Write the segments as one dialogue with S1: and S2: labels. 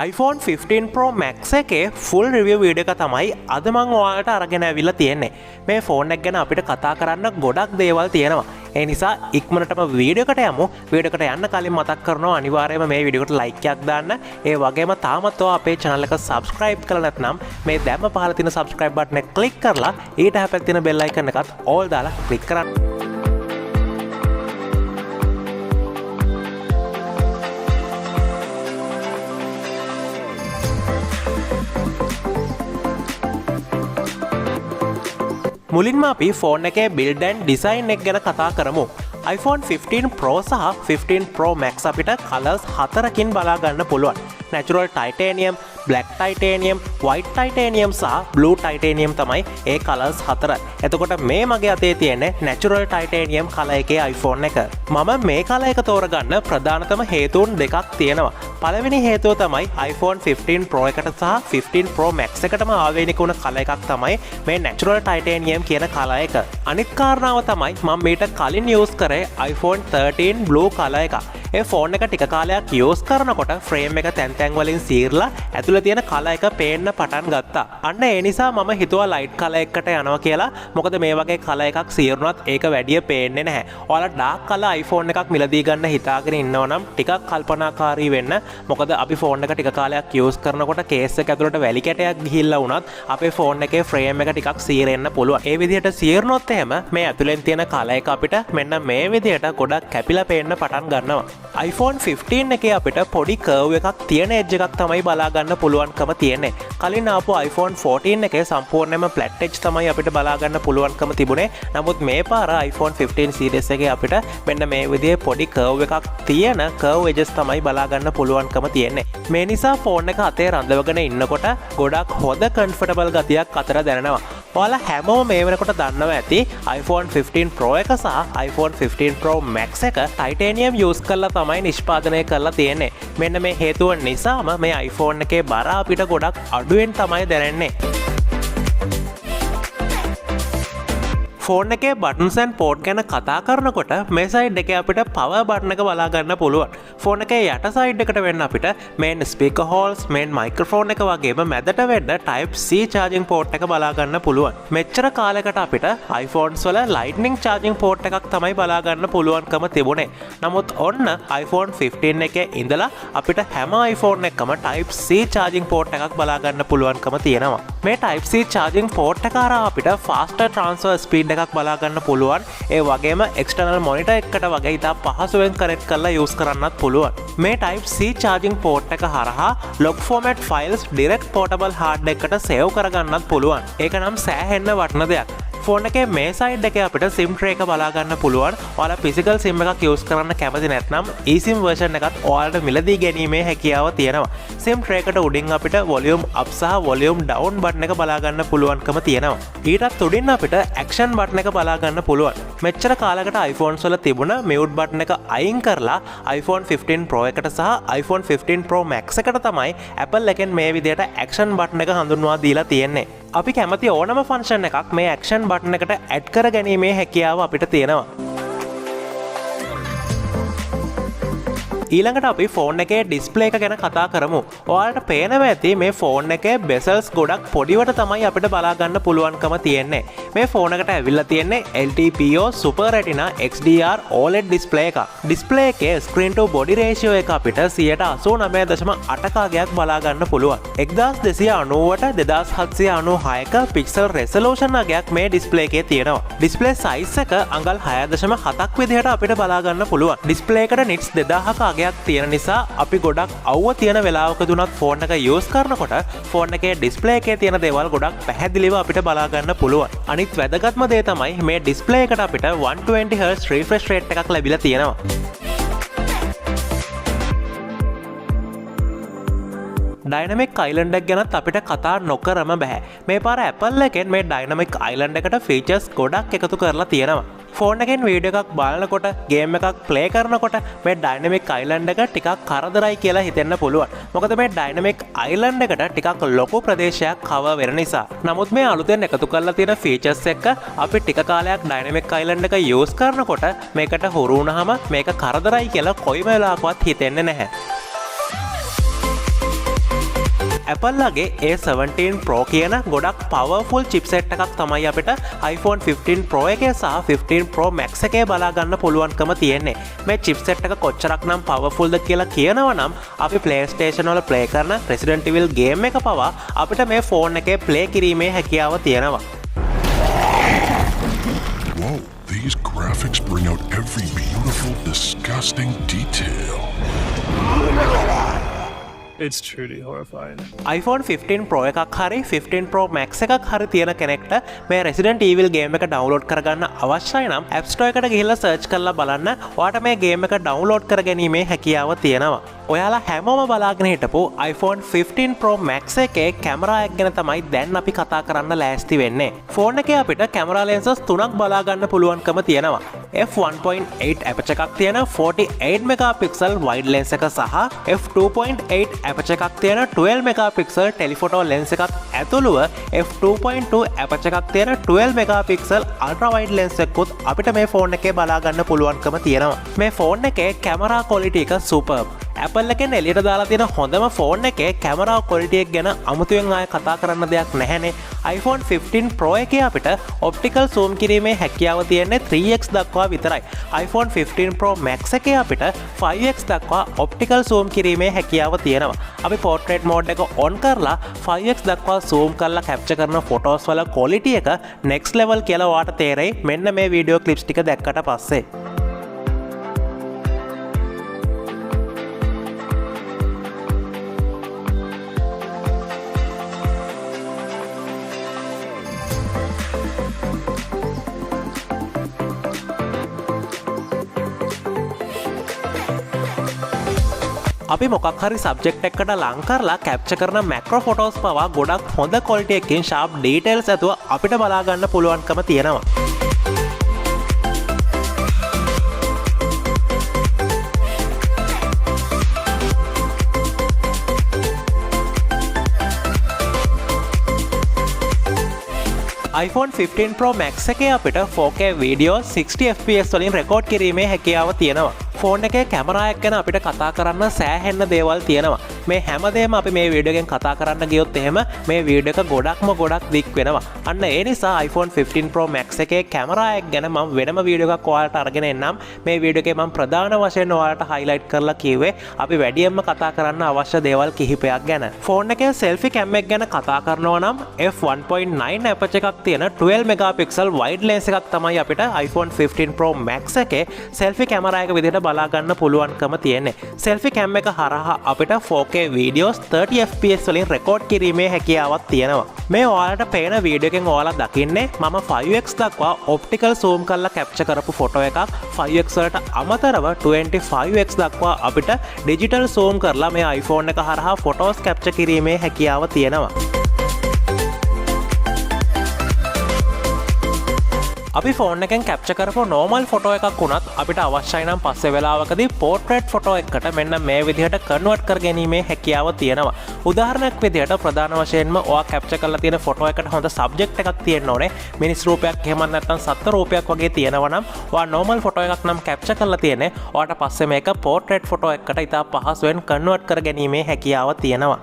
S1: iPhone 15 Pro Max එකේ full review video එක තමයි අද මං ඔයාලට අරගෙන ඇවිල්ලා තියෙන්නේ. මේ ෆෝන් එක ගැන අපිට කතා කරන්න ගොඩක් දේවල් තියෙනවා. ඒ නිසා ඉක්මනටම වීඩියෝ එකට යමු. වීඩියෝ එකට යන්න කලින් මතක් කරනවා, අනිවාර්යයෙන්ම මේ වීඩියෝ එකට ලයික් එකක් දාන්න. ඒ වගේම තාමත් ඔයා අපේ channel එක subscribe කරලා නැත්නම් මේ දැම්ම පහළ තියෙන subscribe button එක click කරලා ඊට එහා පැත්තේ තියෙන bell icon එකත් all දාලා click කරන්න. මුලින්ම අපි ෆෝන් එකේ බිල්ඩ් ඇන්ඩ් ඩිසයින් එක ගැන කතා කරමු. iPhone 15 Pro සහ 15 Pro Max අපිට කලර්ස් හතරකින් බලා ගන්න පුළුවන්. Natural Titanium, Black Titanium, White Titanium සහ Blue Titanium තමයි ඒ කලර්ස් හතර. එතකොට මේ මගේ අතේ තියෙන Natural Titanium colour එකේ iPhone එක. මම මේ කලර් එක තෝරගන්න ප්‍රධානතම හේතුන් දෙකක් තියෙනවා. පළවෙනි හේතුව තමයි iPhone 15 Pro එකට සහ 15 Pro Max එකටම ආවේනික වුණ කලර් එකක් තමයි මේ Natural Titanium කියන කලර් එක. අනිත් කාරණාව තමයි මම මීට කලින් යූස් කරේ iPhone 13 Blue colour එකක්. ඒ ෆෝන් එක ටික කාලයක් යූස් කරනකොට ෆ්‍රේම් එක තැන් තැන් වලින් සීරලා ඇතුළේ තියෙන කලර් එක පේන්න පටන් ගත්තා. අන්න ඒ නිසා මම හිතුවා ලයිට් කලර් එකකට යනවා කියලා. මොකද මේ වගේ කලර් එකක් සීරුණත් ඒක වැඩිය පේන්නේ නැහැ. ඔයාලා ඩාර්ක් කලර් iPhone එකක් මිලදී ගන්න හිතාගෙන ඉන්නවා නම් ටිකක් කල්පනාකාරී වෙන්න. මොකද අපි ෆෝන් එක ටික කාලයක් යූස් කරනකොට කේස් එක ඇතුළට වැලි කැටයක් ගිහිල්ලා වුණත් අපේ ෆෝන් එකේ ෆ්‍රේම් එක ටිකක් සීරෙන්න පුළුවන්. ඒ විදිහට සීරුණොත් එහෙම මේ ඇතුලෙන් තියෙන කලර් එක අපිට මෙන්න මේ විදිහට ගොඩක් කැපිලා පේන්න පටන් ගන්නවා. iPhone 15 එකේ අපිට පොඩි කර්ව් එකක් තියෙන එජ් එකක් තමයි බලා ගන්න පුළුවන්කම තියෙන්නේ. කලින් ආපු iPhone 14 එකේ සම්පූර්ණයෙන්ම ෆ්ලැට් එජ් තමයි අපිට බලා ගන්න පුළුවන්කම තිබුණේ. නමුත් මේ පාර iPhone 15 series එකේ අපිට මෙන්න මේ විදිහේ පොඩි කර්ව් එකක් තියෙන කර්ව් එජස් තමයි බලා ගන්න පුළුවන්කම තියෙන්නේ. මේ නිසා ෆෝන් එක අතේ රඳවගෙන ඉන්නකොට ගොඩක් හොඳ කම්ෆර්ටබල් ගතියක් අතට දැනෙනවා. ඔයාලා හැමෝම මේ වෙනකොට දන්නවා ඇති iPhone 15 Pro එක සහ iPhone 15 Pro Max එක ටයිටේනියම් යූස් කරලා තමයි නිෂ්පාදනය කරලා තියෙන්නේ. මෙන්න මේ හේතුව නිසාම මේ iPhone එකේ බර අපිට ගොඩක් අඩුවෙන් තමයි දැනෙන්නේ. ෆෝන් එකේ බටන්ස් ඇන්ඩ් පෝට් ගැන කතා කරනකොට මේ සයිඩ් එකේ අපිට පවර් බටන් එක බලා ගන්න පුළුවන්. ෆෝන් එකේ යට සයිඩ් එකට වෙන්න අපිට මේන් ස්පීකර් හෝල්ස්, මේන් මයික්‍රොෆෝන් එක වගේම මැදට වෙන්න Type C charging port එක බලා ගන්න පුළුවන්. මෙච්චර කාලයකට අපිට iPhones වල Lightning charging port එකක් තමයි බලා ගන්න පුළුවන්කම තිබුණේ. නමුත් ඔන්න iPhone 15 එකේ ඉඳලා අපිට හැම iPhone එකකම Type C charging port එකක් බලා ගන්න පුළුවන්කම තියෙනවා. මේ Type C charging port එක හරහා අපිට faster transfer speed එකක් බලා ගන්න පුළුවන්. ඒ වගේම එක්ස්ටර්නල් මොනිටර් එකකට වගේ ඉතා පහසුවෙන් කනෙක්ට් කරලා යූස් කරන්නත් පුළුවන්. මේ Type C charging port එක හරහා log format files direct portable hard එකකට සේව් කරගන්නත් පුළුවන්. ඒක නම් සෑහෙන්න වටින දෙයක්. ෆෝන් එකේ මේ සයිඩ් එකේ අපිට SIM tray එක බලා ගන්න පුළුවන්. ඔයාලා ෆිසිකල් SIM එකක් යූස් කරන්න කැමති නැත්නම් eSIM version එකත් ඔයාලට මිලදී ගැනීමේ හැකියාව තියෙනවා. SIM tray එකට උඩින් අපිට volume up සහ volume down button එක බලා ගන්න පුළුවන්කම තියෙනවා. ඊටත් උඩින් අපිට action button එක බලා ගන්න පුළුවන්. මෙච්චර කාලයකට iPhones වල තිබුණ mute button එක අයින් කරලා iPhone 15 Pro එකට සහ iPhone 15 Pro Max එකට තමයි Apple එකෙන් මේ විදිහට action button එක හඳුන්වා දීලා තියෙන්නේ. අපි කැමති ඕනම ෆන්ක්ෂන් එකක් මේ ඇක්ෂන් බටන් එකට ඇඩ් කර ගැනීමේ හැකියාව අපිට තියෙනවා. ඊළඟට අපි ෆෝන් එකේ ඩිස්ප්ලේ එක ගැන කතා කරමු. ඔයාලට පේනවා ඇති මේ ෆෝන් එකේ බෙසල්ස් ගොඩක් පොඩිවට තමයි අපිට බලා ගන්න පුළුවන්කම තියෙන්නේ. මේ ෆෝන් එකට ඇවිල්ලා තියෙන්නේ LTPO Super Retina XDR OLED display එකක්. ඩිස්ප්ලේ එකේ ස්ක්‍රීන් ටු බොඩි රේෂියෝ එක අපිට 89.8ක අගයක් බලා ගන්න පුළුවන්. 1290ට 2796ක පික්සල් රෙසලූෂන් අගයක් මේ ඩිස්ප්ලේ එකේ තියෙනවා. ඩිස්ප්ලේ සයිස් එක අඟල් 6.7ක් විදිහට අපිට බලා ගන්න පුළුවන්. ඩිස්ප්ලේ එකට නිට්ස් 2000ක අගයක් තියෙන නිසා අපි ගොඩක් අව්ව තියෙන වෙලාවකදී උනත් ෆෝන් එක යූස් කරනකොට ෆෝන් එකේ ඩිස්ප්ලේ එකේ තියෙන දේවල් ගොඩක් පැහැදිලිව අපිට බලා ගන්න පුළුවන්. අනිත් වැදගත්ම දේ තමයි මේ ඩිස්ප්ලේ එකට අපිට 120 Hz refresh rate එකක් ලැබිලා තියෙනවා. ඩයිනමික් අයිලන්ඩ් එක ගැනත් අපිට කතා නොකරම බැහැ. මේ පාර Apple එකෙන් මේ ඩයිනමික් අයිලන්ඩ් එකට ෆීචර්ස් ගොඩක් එකතු කරලා තියෙනවා. ෆෝන් එකෙන් වීඩියෝ එකක් බලනකොට, ගේම් එකක් ප්ලේ කරනකොට මේ ඩයිනමික් අයිලන්ඩ් එක ටිකක් කරදරයි කියලා හිතෙන්න පුළුවන්. මොකද මේ ඩයිනමික් අයිලන්ඩ් එකට ටිකක් ලොකු ප්‍රදේශයක් කවර් වෙන නිසා. නමුත් මේ අලුතෙන් එකතු කරලා තියෙන ෆීචර්ස් එක්ක අපි ටික කාලයක් ඩයිනමික් අයිලන්ඩ් එක යූස් කරනකොට මේකට හුරු වුණාම මේක කරදරයි කියලා කොයිම වෙලාවකවත් හිතෙන්නේ නැහැ. Apple ලගේ A17 Pro කියන ගොඩක් පවර්ෆුල් චිප්සෙට් එකක් තමයි අපිට iPhone 15 Pro එකේ සහ 15 Pro Max එකේ බලා ගන්න පුළුවන්කම තියෙන්නේ. මේ චිප්සෙට් එක කොච්චරක් නම් පවර්ෆුල්ද කියලා කියනවා නම්, අපි PlayStation වල ප්ලේ කරන Resident Evil game එක පවා අපිට මේ ෆෝන් එකේ ප්ලේ කිරීමේ හැකියාව තියෙනවා.
S2: Whoa, these graphics bring out every beautiful, disgusting detail.
S3: It's truly horrifying.
S1: iPhone 15 Pro එකක් හරි 15 Pro Max එකක් හරි තියෙන කෙනෙක්ට මේ Resident Evil game එක ඩවුන්ලෝඩ් කරගන්න අවශ්‍යයි නම්, App Store එකට ගිහිල්ලා සර්ච් කරලා බලන්න. ඔයාට මේ ගේම් එක ඩවුන්ලෝඩ් කරගැනීමේ හැකියාව තියෙනවා. ඔයාලා හැමෝම බලාගෙන හිටපු iPhone 15 Pro Max එකේ කැමරා එක ගැන තමයි දැන් අපි කතා කරන්න ලෑස්ති වෙන්නේ. ෆෝන් එකේ අපිට කැමරා ලෙන්සස් තුනක් බලා ගන්න පුළුවන්කම තියෙනවා. F1.8 ඇපචර් එකක් තියෙන 48 මෙගාපික්සල් වයිඩ් ලෙන්ස් එක සහ f2.8 ඇපචර් එකක් තියෙන 12 මෙගාපික්සල් ටෙලිෆොටෝ ලෙන්ස් එකක් ඇතුළුව f2.2 ඇපචර් එකක් තියෙන 12 මෙගාපික්සල් අල්ට්‍රා වයිඩ් ලෙන්ස් එකකුත් අපිට මේ ෆෝන් එකේ බලා ගන්න පුළුවන්කම තියෙනවා. මේ ෆෝන් එකේ කැමරා ක්වොලිටි එක සුපර්බ්. Apple එකෙන් එළියට දාලා තියෙන හොඳම ෆෝන් එකේ කැමරා ක්වොලිටි එක ගැන අමුතුවෙන් ආයෙ කතා කරන්න දෙයක් නැහැනේ. iPhone 15 Pro එකේ අපිට ඔප්ටිකල් සූම් කිරීමේ හැකියාව තියෙන්නේ 3x දක්වා විතරයි. iPhone 15 Pro Max එකේ අපිට 5x දක්වා ඔප්ටිකල් සූම් කිරීමේ හැකියාව තියෙනවා. අපි පෝට්‍රේට් මෝඩ් එක ඔන් කරලා 5x දක්වා සූම් කරලා කැප්චර් කරන ෆොටෝස් වල ක්වොලිටි එක නෙක්ස්ට් ලෙවල් කියලා ඔයාට තේරෙයි මෙන්න මේ වීඩියෝ ක්ලිප්ස් ටික දැක්කට පස්සේ. අපි මොකක් හරි සබ්ජෙක්ට් එකකට ලං කරලා කැප්චර් කරන මැක්‍රෝ ෆොටෝස් පවා ගොඩක් හොඳ ක්වොලිටි එකකින් ෂාප් ඩීටේල්ස් ඇතුව අපිට බලා ගන්න පුළුවන්කම තියෙනවා. iPhone 15 Pro Max එකේ අපිට 4K video 60 fps වලින් රෙකෝඩ් කිරීමේ හැකියාව තියෙනවා. ෆෝන් එකේ කැමරා එක ගැන අපිට කතා කරන්න සෑහෙන්න දේවල් තියෙනවා. මේ හැමදේම අපි මේ වීඩියෝ එකෙන් කතා කරන්න ගියොත් එහෙම මේ වීඩියෝ එක ගොඩක්ම ගොඩක් දික් වෙනවා. අන්න ඒ නිසා iPhone 15 Pro Max එකේ කැමරා එක ගැන මම වෙනම වීඩියෝ එකක් ඔයාලට අරගෙන එන්නම්. මේ වීඩියෝ එකේ මම ප්‍රධාන වශයෙන් ඔයාලට හයිලයිට් කරලා කිව්වේ අපි වැඩියෙන්ම කතා කරන්න අවශ්‍ය දේවල් කිහිපයක් ගැන. ෆෝන් එකේ සෙල්ෆි කැම් එක ගැන කතා කරනවා නම්, f1.9 ඇපචර් එකක් තියෙන 12 මෙගාපික්සල් වයිඩ් ලෙන්ස් එකක් තමයි අපිට iPhone 15 Pro Max එකේ සෙල්ෆි කැමරා එක විදිහට බලා ගන්න පුළුවන්කම තියෙන්නේ. සෙල්ෆි කැම් එක හරහා අපිට 4K videos 30 fps වලින් රෙකෝඩ් කිරීමේ හැකියාවක් තියෙනවා. මේ ඔයාලට පේන වීඩියෝ එකෙන් ඔයාලා දකින්නේ මම 5x දක්වා ඔප්ටිකල් සූම් කරලා කැප්චර් කරපු ෆොටෝ එකක්. 5x වලට අමතරව 25x දක්වා අපිට ඩිජිටල් සූම් කරලා මේ iPhone එක හරහා ෆොටෝස් කැප්චර් කිරීමේ හැකියාව තියෙනවා. අපි ෆෝන් එකෙන් කැප්චර් කරපු නෝමල් ෆොටෝ එකක් වුණත් අපිට අවශ්‍යයි නම් පස්සේ වෙලාවකදී පෝට්‍රේට් ෆොටෝ එකකට මෙන්න මේ විදිහට කන්වර්ට් කර ගැනීමේ හැකියාව තියෙනවා. උදාහරණයක් විදිහට ප්‍රධාන වශයෙන්ම ඔයා කැප්චර් කරලා තියෙන ෆොටෝ එකට හොඳ සබ්ජෙක්ට් එකක් තියෙන්න ඕනේ. මිනිස් රූපයක් එහෙම නැත්නම් සත්ත්ව රූපයක් වගේ තියෙනවා නම්, ඔයා නෝමල් ෆොටෝ එකක් නම් කැප්චර් කරලා තියෙන්නේ, ඔයාට පස්සේ මේක පෝට්‍රේට් ෆොටෝ එකකට ඉතා පහසුවෙන් කන්වර්ට් කර ගැනීමේ හැකියාව තියෙනවා.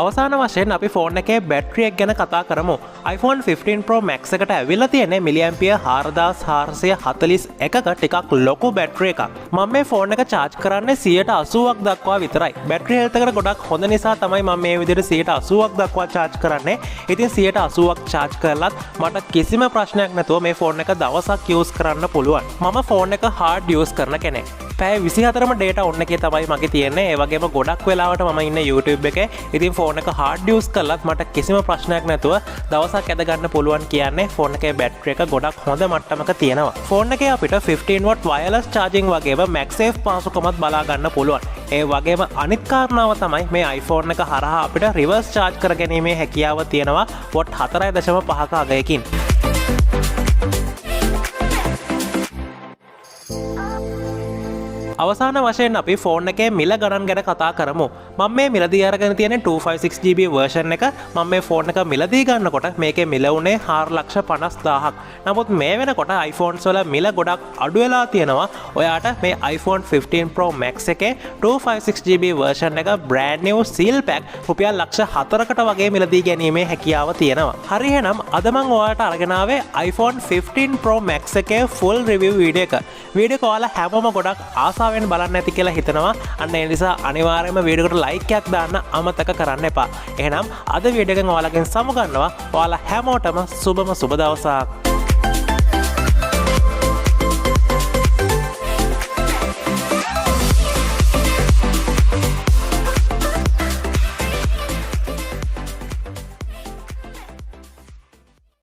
S1: අවසාන වශයෙන් අපි ෆෝන් එකේ බැටරි එක ගැන කතා කරමු. iPhone 15 Pro Max එකට ඇවිල්ලා තියෙන්නේ මිලිඇම්පියර් 4441ක ටිකක් ලොකු බැටරි එකක්. මම මේ ෆෝන් එක චාර්ජ් කරන්නේ 80ක් දක්වා විතරයි. බැටරි හෙල්ත් එකට ගොඩක් හොඳ නිසා තමයි මම මේ විදිහට 80ක් දක්වා චාර්ජ් කරන්නේ. ඉතින් 80ක් චාර්ජ් කරලත් මට කිසිම ප්‍රශ්නයක් නැතුව මේ ෆෝන් එක දවසක් යූස් කරන්න පුළුවන්. මම ෆෝන් එක හાર્ඩ් යූස් කරන කෙනෙක්. පැය 24ම ඩේටා ඔන් එකේ තමයි මගේ තියෙන්නේ. ඒ වගේම ගොඩක් වෙලාවට මම ඉන්නේ YouTube එකේ. ඉතින් ෆෝන් එක හાર્ඩ් යූස් කළත් මට කිසිම ප්‍රශ්නයක් නැතුව දවසක් ඇද ගන්න පුළුවන්. කියන්නේ ෆෝන් එකේ බැටරි එක ගොඩක් හොඳ මට්ටමක තියෙනවා. ෆෝන් එකේ අපිට 15 watt wireless charging වගේම MagSafe පහසුකමත් බලා ගන්න පුළුවන්. ඒ වගේම අනිත් කාරණාව තමයි මේ iPhone එක හරහා අපිට රිවර්ස් චාර්ජ් කරගැනීමේ හැකියාව තියෙනවා what 4.5ක අගයකින්. අවසාන වශයෙන් අපි ෆෝන් එකේ මිල ගණන් ගැන කතා කරමු. මම මේ මිලදී අරගෙන තියෙන 256 GB version එක. මම මේ ෆෝන් එක මිලදී ගන්නකොට මේකේ මිල වුණේ 4,50,000ක්. නමුත් මේ වෙනකොට iPhones වල මිල ගොඩක් අඩු වෙලා තියෙනවා. ඔයාට මේ iPhone 15 Pro Max එකේ 256 GB version එක බ්‍රෑන්ඩ් නිව් සීල් පැක් රුපියල් ලක්ෂ 4කට වගේ මිලදී ගැනීමේ හැකියාව තියෙනවා. හරි, එහෙනම් අද මං ඔයාලට අරගෙන ආවේ iPhone 15 Pro Max එකේ ෆුල් රිවිව් වීඩියෝ එක. වීඩියෝ එක ඔයාලා හැමෝම ගොඩක් ආසාවෙන් බලන්න ඇති කියලා හිතනවා. අන්න ඒ නිසා අනිවාර්යයෙන්ම වීඩියෝ එකට ලයික් එකක් දාන්න අමතක කරන්න එපා. එහෙනම් අද වීඩියෝ එකෙන් ඔයාලගෙන් සමුගන්නවා. ඔයාලා හැමෝටම සුබම සුබ දවසක්.